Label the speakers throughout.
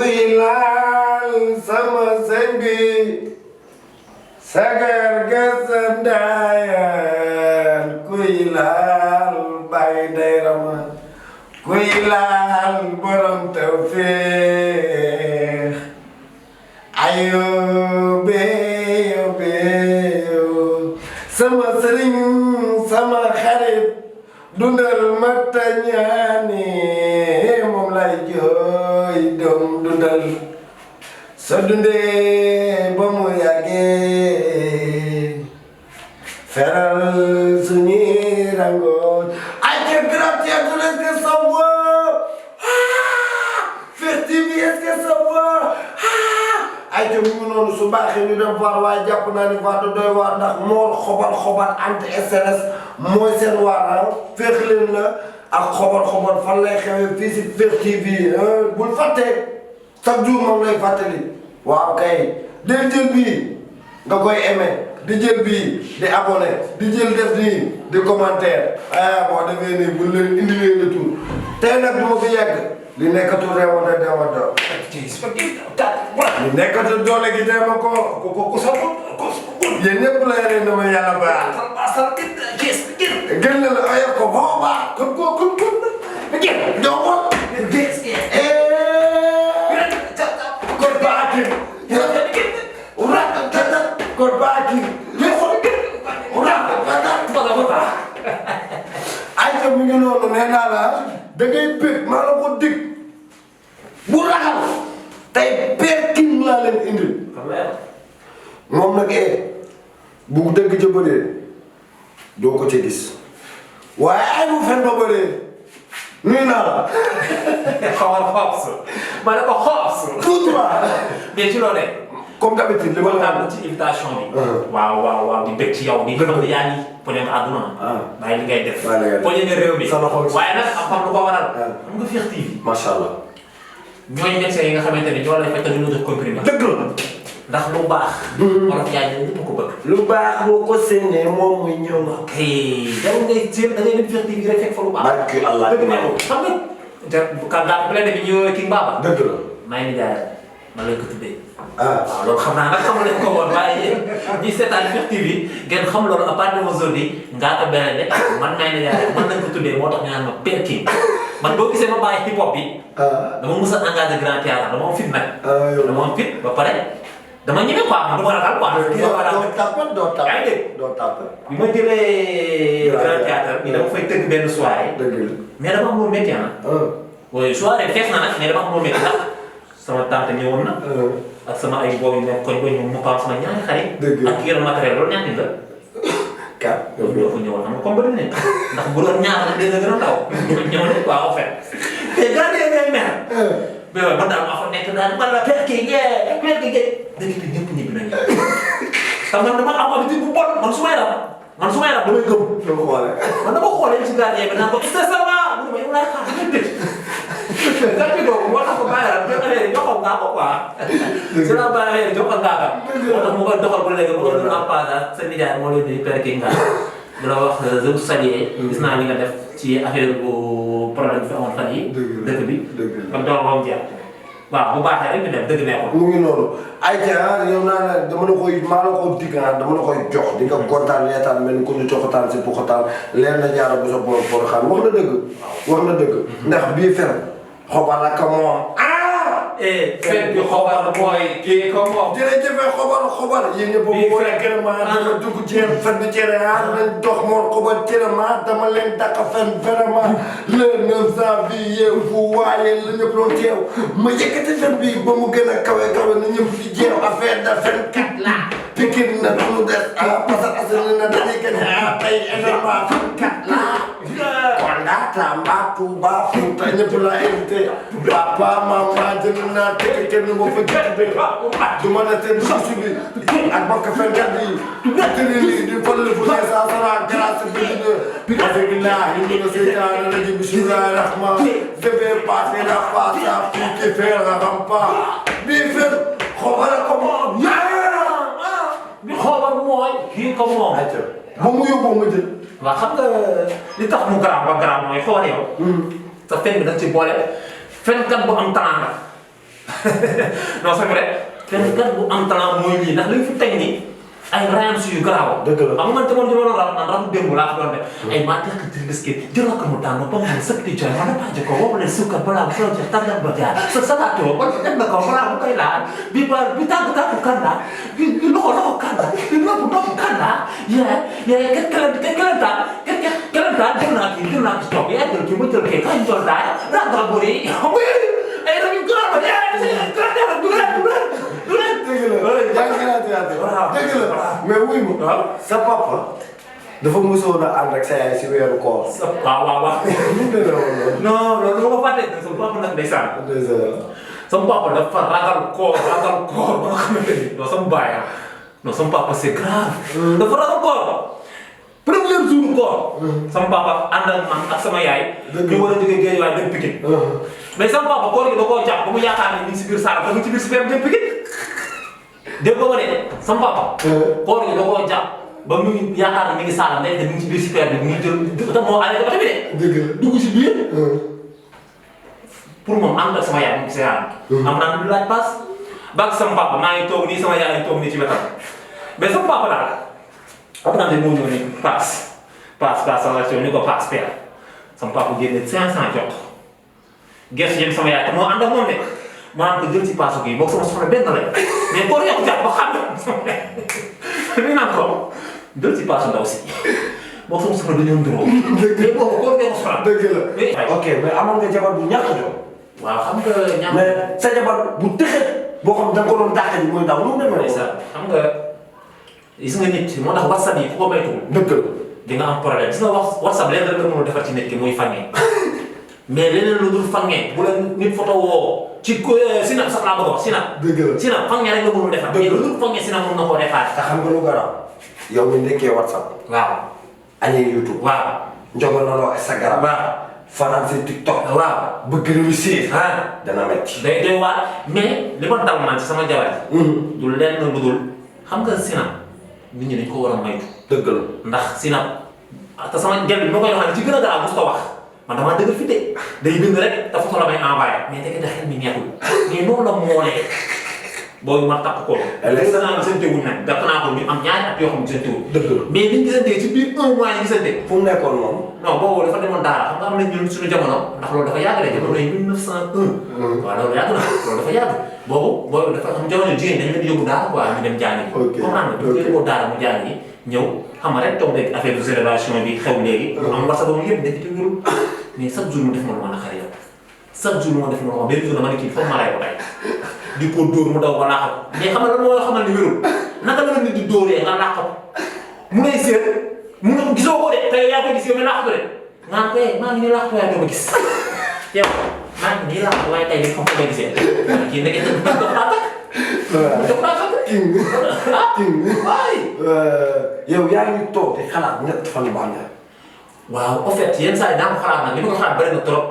Speaker 1: kuy laal sama sëñ bi sagar ga sa ndaayaan kuy laal bàyyi day rama kuy laal borom tawfeex ayo beyo sama sëriñ sama xarit dundal mata ñaani moom lay jooy doom dundal sa dundee ba mu yàggee feral suñuy rangoon ay ca gracias est-ce que ça va Fertivi est-ce que ça va ay ca mu ngi noonu su baaxee ñu dem voir waaye jàpp naa ni waa doy waar ndax mool xobal anti stress mooy seen waar féex leen la ak xobal fan lay xewee fii si Fertivi bul fàtte chaque jour moom lay fàttali waaw kay del jël bii nga koy aimé di jël bii di abonné di jël def nii di commentaire boo defee nii buñ leen indi leen le tour tey nag du ma fi yegg li nekkatu reewante dewante li nekkatu doole gi dee ma ko yéen ñëpp la yore na ma yàlla baax gën la la ayal ko booba kon doo kon baaki ay ta mu ngi noonu nee naa la da ngay bëgg maa la ko dig bu raxal tey perkin laa leen indil moom nag bu dëgg ca bëree doo ko ca gis waaye ay bu fen ba bëree nuyu naa la
Speaker 2: xawal xoos ma ne ko xoos
Speaker 1: tout droit
Speaker 2: mais ci loo ne
Speaker 1: comme d'habitude li ma la
Speaker 2: ci invitation bi. waaw di bëgg ci yow di xam ne yaa ngi poñe nga àdduna. bàyyi li ngay def. poñe nga réew mi. waaye nag am lu ko waral. xam nga Fekh TV.
Speaker 1: macha allah.
Speaker 2: ñooñu médecins yi nga xamante ne ñoo lay fekk ñu jox comprimé.
Speaker 1: dëgg la.
Speaker 2: ndax lu baax. wolof yaa ngi ñëpp ko bëgg.
Speaker 1: lu baax boo ko séenee moom muy ñëw.
Speaker 2: ok yow ngay séen da ngay dem Fekh TV rek fekk fa lu baax.
Speaker 1: barke Allah
Speaker 2: dëgg ne xam nga. kàddaa bu leen bi ñu kii Mbaba.
Speaker 1: dëgg la.
Speaker 2: maa ngi jaay ma lay ko tuddee.
Speaker 1: waaw
Speaker 2: loolu xam naa nag xamu leen ko woon waaye ñi seetaan Fekh TV ngeen xam loolu à part de aujourd'hui Ngaaka Blindé man may na yaay man nañ ko tuddee moo tax ñu naan ma Perking man boo gisee ma bàyyi hip hop bi. dama mës a engagé grand théâtre dama am fit nag. dama am fit ba pare dama ñeme quoi man du ma ragal quoi.
Speaker 1: doo tapé
Speaker 2: yaa ngi dégg. bi ma jëlee grand théâtre bi dama fay tëgg benn soirée. mais dama am lu métti oui soirée fees na nag mais dama am lu métti ndax sama tante ñëwoon na. ak sama ay boobu yu nekk koñ mu paam sama ñaari xarit. ak ki yoroon matériel loolu ñaata la. ñoo ko ñëwoon xam nga comme bëri nañ ndax bu doon ñaar nag dina gën a ndaw. ñëw nañ quoi en fait. te gardé ngay mer. mais waaye man daal maa fa nekk daal man la Perking dëgg la ñëpp ñibbi nañu. xam nga dama am habitude bu bon man su may rab damay gëm. man dama xoolee ci gardien bi naan ko c'est ça va mu ne ma yow laay xaar gàcce googu moo tax ko bàyyi la jox affaire yi joxoon ngaa ko quoi. su la bàyyi affaire yi joxoon ngaa ko. moo tax mu koy doxal ba léegi mu doon en passant sa nijaay moo leen di Perking nga di la wax je vous salue. gis naa li nga def ci affaire bu problème fi amoon fan yi dëkk bi. kon doon moom jeex. waaw bu baaxee rek ñu dem dëgg neexul.
Speaker 1: mu ngi noonu ayca yow naa ne dama la koy maa la ko digg dama la koy jox di nga kontaan leetaan mel ni ku ñu joxataan si poxataan leer na jaara bu sa borom poroxaan wax na dëgg. wax na dëgg ndax bii fer xobal ak moom.
Speaker 2: fer bi xobal mooy kii ko moom.
Speaker 1: jërëjëf xobal yéen ñëpp boobu boo leen gërëm dama dugg ceeb fen bi cere nañ dox moom xobal cere dama leen dàq fen vraiment le 9 janvier fu waaye la ñëpp doon teew ma yëkkati fen bi ba mu gën a kawe na ñëpp di jeew affaire da fen kat la Pikine na du mu des Parcelles Assainies na dañuy gën a tey événement fen kat la Kolda Tamba Touba Fouta ñëpp la invité papa mama jënd naa tekk kenn moo fa jiitu du ma ne seen suuf bi ak mbokk fenkat yi tëri lii di fële fu ne saa sara grâce bi ne alhamdulilah ñu ngi seytaane rajim bismillahi rahman je vais passer la face à pour qui faire la rampa bii fen xobal ko moom
Speaker 2: bi xobal mooy kii ko moom
Speaker 1: ba mu yóbboo ma jël
Speaker 2: waaw xam nga li tax mu garaaw mooy xool yow sa fen bi da nga ci boole fenkat bu am talent la non c'est vrai fenkat bu am talent mooy lii ndax li fi teg nii ay rhymes yu garaaw.
Speaker 1: dëgg la
Speaker 2: xam nga man te man li ma doon rap man rapu démb laa ko doon def. ay maa tekk ci biscuit jëloo ko mu tànn ba mu sëkk di jooy ma ne pàcc ko woo leen suukar balaa mu soog a tàggat ba jaar sa salaatoo ba dem na ko balaa mu koy laal bi tàgg kan la bi loxo kan la bi nopp kan la yaa kelenta jël naa kii stop yaa jël kii ma jël kii kañ jël daay daa daa bëri ay rab yu garaaw la
Speaker 1: dëgg la mais wuy ma sa papa dafa mësoon a ànd ak sa yaay si weeru koor.
Speaker 2: waaw. non loolu ma fàtte sama papa nag ndeysaan. sama papa dafa ragal koor ba nga xamante ni non sama baay non sama papa c'est grave. dafa ragal koor premier jour koor. sama papa ànd ak man ak sama yaay. ñu war a jógee géej waaye dem Pikine. mais sama papa koor gi da koo jàpp ba mu yaakaar ne ñu ngi si biir saal ba mu ci biir super dem Pikine. dégg nga ne sama papa. koor gi da koo jàpp ba mu yaakaar ne mi ngi saalam nekk mi ngi ci biir super bi mu ngi jël te moo arrêté ba tamit de.
Speaker 1: dëgg la
Speaker 2: dugg si biir. pour moom ànd ak sama yaay mu ngi si am naa lu laaj paas. ba ak sama papa maa ngi toog nii sama yaay toog nii ci wetam mais sama papa daal xam naa ne moo ñëw nii paas sama ñu ko paas père sama papa génne 500 jox gerte yëpp sama yaay te moo ànd ak moom de. maanaam ko jël ci paasu kii boog sama soxla benn la mais koo yokk jàpp ba xam ne naan ko jël ci paasu ndaw si boog sama soxla dañoo nduroo. dëgg la boobu koo yokk soxla.
Speaker 1: dëgg la ok mais amoon nga jabar bu ñàkk a jox.
Speaker 2: waaw xam nga ñàkk.
Speaker 1: mais sa jabar bu tëxee boo xam da nga ko doon dàq ji mooy ndaw lu mu demee.
Speaker 2: xam nga gis nga nit moo tax whatsapp yi ku ko baytuwul.
Speaker 1: dëgg la
Speaker 2: di nga am problème gis nga whatsapp leen rek la mën a defar ci nit ki muy fangee mais leneen lu dul fangee bu la nit photo woo. ci Sinap sax laa bëgg a wax Sinap.
Speaker 1: dëgg la
Speaker 2: Sinap fan ngeen rek nga mënul defar. dëgg la mais lu fan ngeen Sinap mën na koo defar.
Speaker 1: te xam nga lu garaaw. yow mi nekkee WhatsApp.
Speaker 2: waaw.
Speaker 1: añee YouTube.
Speaker 2: waaw.
Speaker 1: njogonaloo Instagram.
Speaker 2: waaw.
Speaker 1: fanaan si TikTok.
Speaker 2: waaw.
Speaker 1: bëgg réussir. dana metti.
Speaker 2: day waar mais li ma dal man ci sama jabar. du lenn lu dul xam nga Sinap nit ñi dañ ko war a maytu.
Speaker 1: dëgg la
Speaker 2: ndax Sinap te sama njël bi ma koy waxee ci gën a garaaw mos ko wax. man damaa dëgg fi de day bind rek dafa ko la may envoyé mais dëgg xel mi neexul mais noonu la moolee boobu ma takk ko. léegi naa gisante wuñ nag def naa ko ñu am ñaari at yoo xam ne gisante wuñ. dëgg la mais biñ gisantee ci biir 1 mois yi gisante.
Speaker 1: fu mu nekkoon moom.
Speaker 2: non boobu dafa demoon daara xam nga am nañ ñun suñu jamono ndax loolu dafa yàgg de jamono yi 1901. waaw loolu yàgg na loolu dafa yàgg boobu dafa xam jamono jigéen dañ leen di yóbbu daara quoi ñu dem jàngi. ok comprendre nga dañ leen daara mu jàngi ñëw xam nga rek toog rek affaire de génération bi xew léegi. am war sa doom yëpp nekk ci ñun mais chaque jour mu def ma lu ma naqari yow chaque jour mu def ma lu ma benn jour dama ne kii foog ma ray ko tey di ko dóor mu daw ba laaxal mais xam nga lan moo xamal ni wérul naka la nit di dóoree nga laaxal mu lay seet mu ne ko gisoo ko de te yow yaa koy gis yow mi laaxatu de nga naan ko maa ngi nii laaxatu waaye doo ma gis yow maa ngi nii laaxatu waaye tey li xam ko may gisee kii nekk dafa laa takk dafa laa takk waay
Speaker 1: yow yaa ngi toog di xalaat ñett fan yu baax
Speaker 2: waaw en fait yenn saa yi daa ko xalaat nag li ma ko xalaat bëri na trop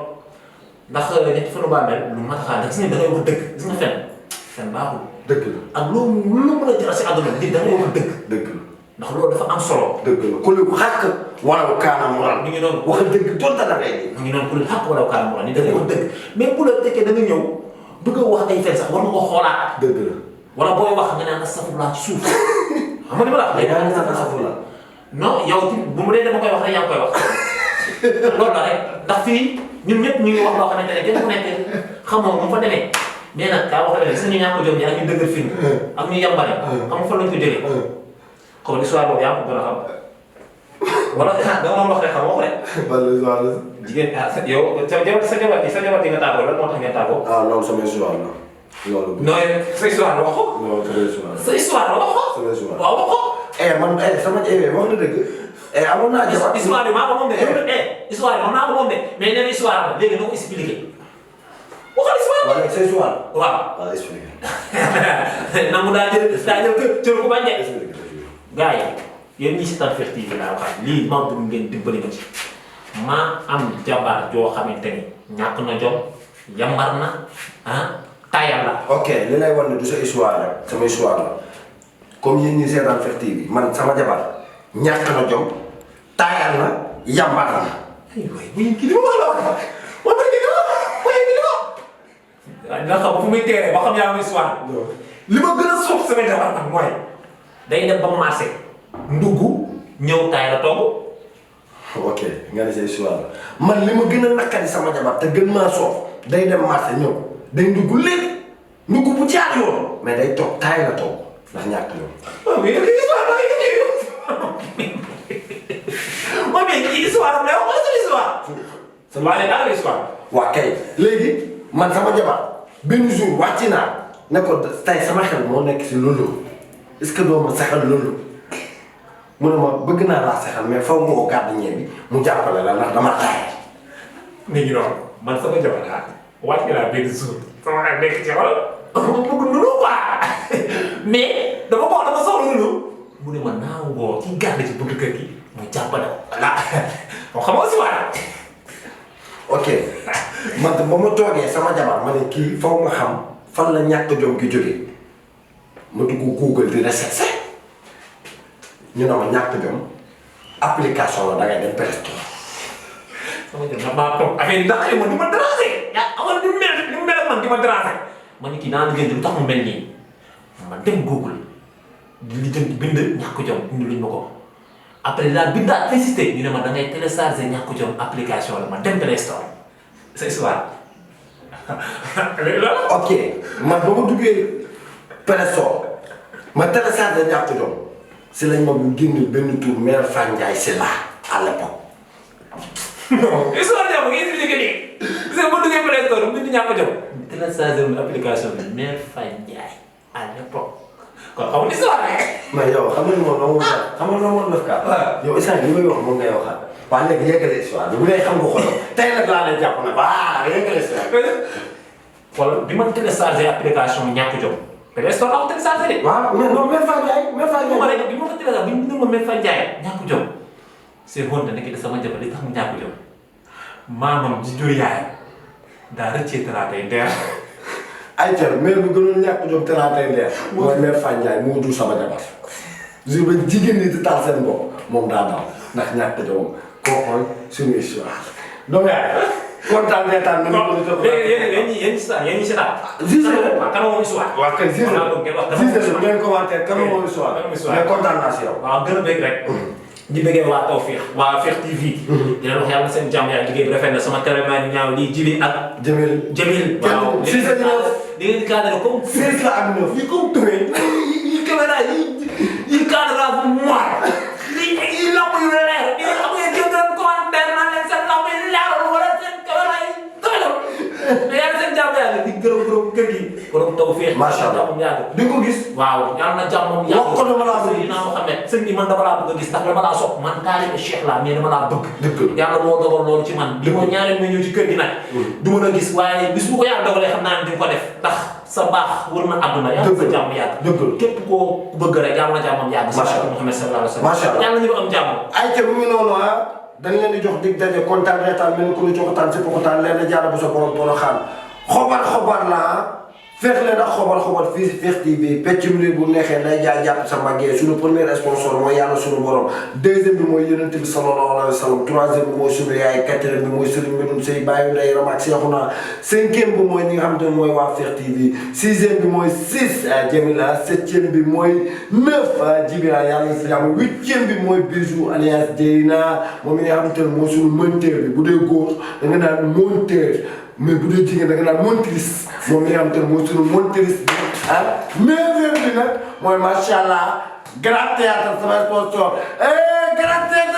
Speaker 2: ndax ñetti fanu bàmmeel lu mat a xalaat gis nga da ngay wax dëgg gis nga fen baaxul.
Speaker 1: dëgg la
Speaker 2: ak lu mën a jaral si àdduna nit da ngay wax dëgg.
Speaker 1: dëgg la
Speaker 2: ndax loolu dafa am solo.
Speaker 1: dëgg la ku leen xàq wala kaanam waral.
Speaker 2: mi ngi noonu
Speaker 1: wax dëgg donte la ngay.
Speaker 2: mi ngi noonu ku leen xàq wala kaanam waral nit da ngay wax dëgg mais bu la tekkee da nga ñëw bëgg a wax ay fen sax war nga ko xoolaat.
Speaker 1: dëgg la
Speaker 2: wala booy wax nga naan astafurlah ci suuf xam nga li ma la wax.
Speaker 1: yaa ngi naan astafurlah.
Speaker 2: non yow bu mu dee dama koy wax rek yaa ngi koy wax loolu la rek ndax fii ñun ñëpp ñu ngi wax loo xamante ne kenn ku nekk xamoo mu fa demee mais nag kaa wax dëgg gis nga ñu ñàkk a jom ak ñu dëgër film ak ñu yambare xam nga fa lañ ko jëlee xaw ma histoire boobu yaa ko gën a xam wala dama doon wax rek xam wax rek. jigéen yow sa jabar di nga tàggoo lan moo tax ngeen tàggoo.
Speaker 1: ah loolu sama histoire la. loolu.
Speaker 2: non sa histoire la wax ko.
Speaker 1: non sama histoire la.
Speaker 2: sa histoire la wax ko.
Speaker 1: sama histoire
Speaker 2: waaw wax ko.
Speaker 1: man sama wax na dëgg. amoon naa jabar
Speaker 2: histoire bi maa ko moom de. histoire bi maa ko moom de mais nee na histoire la léegi na ko expliqué. waxal histoire.
Speaker 1: waaw c'est histoire.
Speaker 2: waaw.
Speaker 1: waaw expliqué.
Speaker 2: nangu daa jël kër ku bañ de. gars yi yéen ñi si Tanfekh TV laa waxaat lii maa bëgg ngeen dimbali ma ci maa am jabar joo xamante ni ñàkk na jom yambar na tayal la.
Speaker 1: ok li lay wan ne du sa histoire rek sama histoire la comme yéen ñi see Tanfekh TV man sama jabar ñàkk na jom tayal na yambar na.
Speaker 2: aywa bu ñu kii di ma wax la wax man man kii di ma wax waaye kii di ma wax. dina xam fu muy teeree ba xam yaa ngi histoire. li ma gën a soof sama jabar nag mooy day dem ba marché ndugg ñëw taay la togg.
Speaker 1: ok nga ne sa histoire man li ma gën a naqari sama jabar te gën maa soof day dem marché ñëw day ndugg léegi ndugg bu jaar yoon mais day toog taay la togg ndax ñàkk yoon.
Speaker 2: waaw mais yéen histoire maa ngi nii moom it kii histoire am na yow wala histoire. waaye daal histoire.
Speaker 1: waa kay léegi man sama jabar benn jour wàcc naa ne ko tey sama xel moo nekk si loolu est-ce que doo ma saxal loolu mu ne ma bëgg naa laa saxal mais faw nga ko gardien bi mu jàppale la ndax dama taay.
Speaker 2: nit ñi noonu man sama jabar ah wàcc naa benn jour sama xel nekk ci wala bëgg nunu quoi mais dama ko wax dama soxla nunu mu ne ma naawoo ki garde ci buntu kër gi mu jàppale voilà moo xam nga si waat.
Speaker 1: ok man ba ma toogee sama jabar ma ne kii faw nga xam fan la ñàkk jom gi jógee ma dugg Google di recherche ñu ne ma ñàkk jom application la dangay dem Play Store.
Speaker 2: sama jom nag maa toog affaire yi ndax man di ma déranger yaa amoon ni mu mel man di ma déranger ma ne kii naan ngeen lu tax mu mel nii ma dem Google li jëm bind ñàkk jom indi luñ ma ko après daal bindaat insisté ñu ne ma da ngay télécharger ñàkk jom application la ma dem Play Store c'est histoire.
Speaker 1: ok man ba ma duggee Play Store ma télécharger ñàkk jom si lañ ma bu génn benn tour Mère Fane Ndiaye c'est là à l'époque.
Speaker 2: non histoire jàmm nga expliqué nii parce que ma duggee Play Store bind ñàkk jom télécharger application bi Mère Fane Ndiaye à l'époque kon xaw ma histoire rek.
Speaker 1: mais yow xam nga ni moom la moom xam nga moom def ka yow instant li may wax moom ngay waxaat waaye léegi yeggale histoire bi bu dee xam nga xoolal tey nag laa lay jàpp nag waaw yeggale histoire bi.
Speaker 2: wala bi ma téléchargé application ñàkk jom Play Store laa ko téléchargé de.
Speaker 1: waaw mais non Mère Fane Ndiaye Mère Fane Ndiaye.
Speaker 2: bi ma ko téléchargé bi ñu bindal ma Mère Fane Ndiaye ñàkk jom c'est bon da nekk sama jabar li tax mu ñàkk jom maamam ji jur yaayam daa rëccee talaatay ndeer.
Speaker 1: ay cer mère bu gënoon ñàkk jom talaatay ndeer mooy Mère Fane Ndiaye moo jur sama jabar jour ba jigéen ñi di taal seen bopp moom daa daw ndax ñàkk jom kooku suñu histoire donc kontaan reetaan nañu ko jox
Speaker 2: yéen ñi seetaan. kan moom histoire.
Speaker 1: waaw kay ngeen commentaire kan moom histoire mais kontaan naa si yow.
Speaker 2: waaw gën a bëgg rek. di bëggee waa Tawfekh waa Fekh TV. di leen wax yàlla seen jàmm yaa liggéey bi rafet na sama cameraman ñaaw lii Jibi ak. Jamil waaw
Speaker 1: si sa ñëw
Speaker 2: di ngeen cadré comme.
Speaker 1: 16 la ak 9 yi comme Touré.
Speaker 2: yi caméra yi cadre bu moir. yi lamb yu leer yi xam nga jëm doon commentaire naan leen seen lamb yi leerul wala seen caméra yi doyul. mais yàlla seen jàmm yàlla di gërëm kër gi. borom Tawfekh.
Speaker 1: macha allah di ko gis.
Speaker 2: waaw yàlla na jàmmam yàlla.
Speaker 1: wax ko dama laa bëgg.
Speaker 2: Seydina Mohamed sëñ bi man dama laa bëgg a gis ndax dama laa sopp man taalibe Cheikh laa mais dama laa bëgg.
Speaker 1: dëgg
Speaker 2: yàlla moo dogal loolu ci man. li ma ñaareel ma ñëw ci kër gi nag. du mën a gis waaye bis bu ko yàlla dogalee xam naa ne di nga ko def ndax sa baax wër na àdduna yàlla sa jàmm yàgg. képp koo bëgg rek yàlla na jàmmam yàgg. macha allah Muhammad sallallahu alayhi wa sallam.
Speaker 1: macha allah
Speaker 2: yàlla ñu am jàmm.
Speaker 1: ay ca mu ngi noonu ah dañ leen di jox dig daje kontaan reetaan mel ni ku ñu joxataan si pokotaan leen di jaara bu sa borom xaan xobar la feex leen ak xobar fii si Fekh TV peccum li bu neexee day jaay jàpp sa màggee suñu premier sponsor mooy yàlla suñu borom deuxième bi mooy yonent bi sallallahu alayhi wa sallam troisième bi mooy suñu yaay quatrième bi mooy Serigne Medoune Seye Baye Ndeye Ram ak Cheikhouna cinquième bi mooy ñi nga xam te ne mooy waa Fekh TV sixième bi mooy 6 Jamila septième bi mooy 9 Jibira yàlla si jàmm huitième bi mooy Bijou alias Dieyna moom mi nga xam te ne mooy suñu monteur bi bu dee góor da nga naan monteur mais bu dee jigéen da nga naan montrice moom mi nga xam te ne mooy suñu montrice bi ah neuvième bi nag mooy macha allah grand théâtre sama sponsor grand théâtre